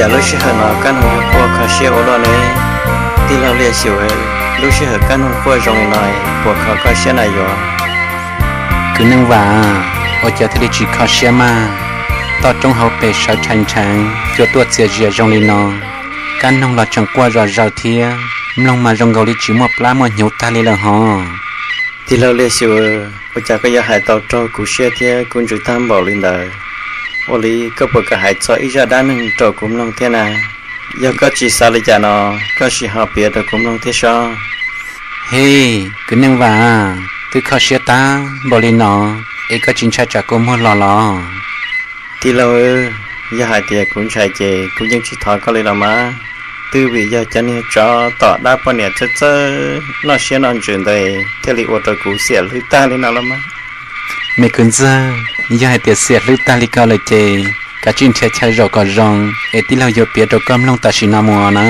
Cas lub sij hawm no Kab Noog yuav quaj kho siab ua luaj ne? Tij laug Liaj Xyum, lub sij hawm Kab Noog quaj zoo li no puas kho koj siab na yuav? Kwv Neej Vam, ua cas thiaj li tsis kho siab mas? Toj roob hauv pes sawv rhais nrheev, cua tuaj txias zias zoo li no, Kab Noog los tseem quaj zom zaws thiab, mloog mas zoo nkaus li tsis muaj plab muaj hnyuv tag li lawm hos. Tij laug Liaj Xyum, ua cas koj yuav hais tau raug kuv siab thiab kuv ntsws tag npaum li ntawd? Ua li koj puas kam hais txog ib zaj dab neeg rau kuv mloog thiab na? Yog koj tsis xav li cas no, koj sim ho piav rau kuv mloog thiab sob. Hej, Kwv Neej Vam, twb kho siab tag npaum li no es koj tsis ntshai tsam kua muag los los? Tij laug, yog hais tias kuv ntshai ces kuv yeej tsis thov koj li los mas. Twb vim yog cov niag tsov tom dab poj niam txawj txawj noj siab noj ntsws ntawd thiaj li ua rau kuv xiam hlwb tag li no los mas. Me kwv ntxawg, yog hais tias xiam hlwb tag li ko lawm ces kav tsij nrhiav chaw zaum kom zoo es tij laug yuav piav rau koj mloog tam sim no mus na.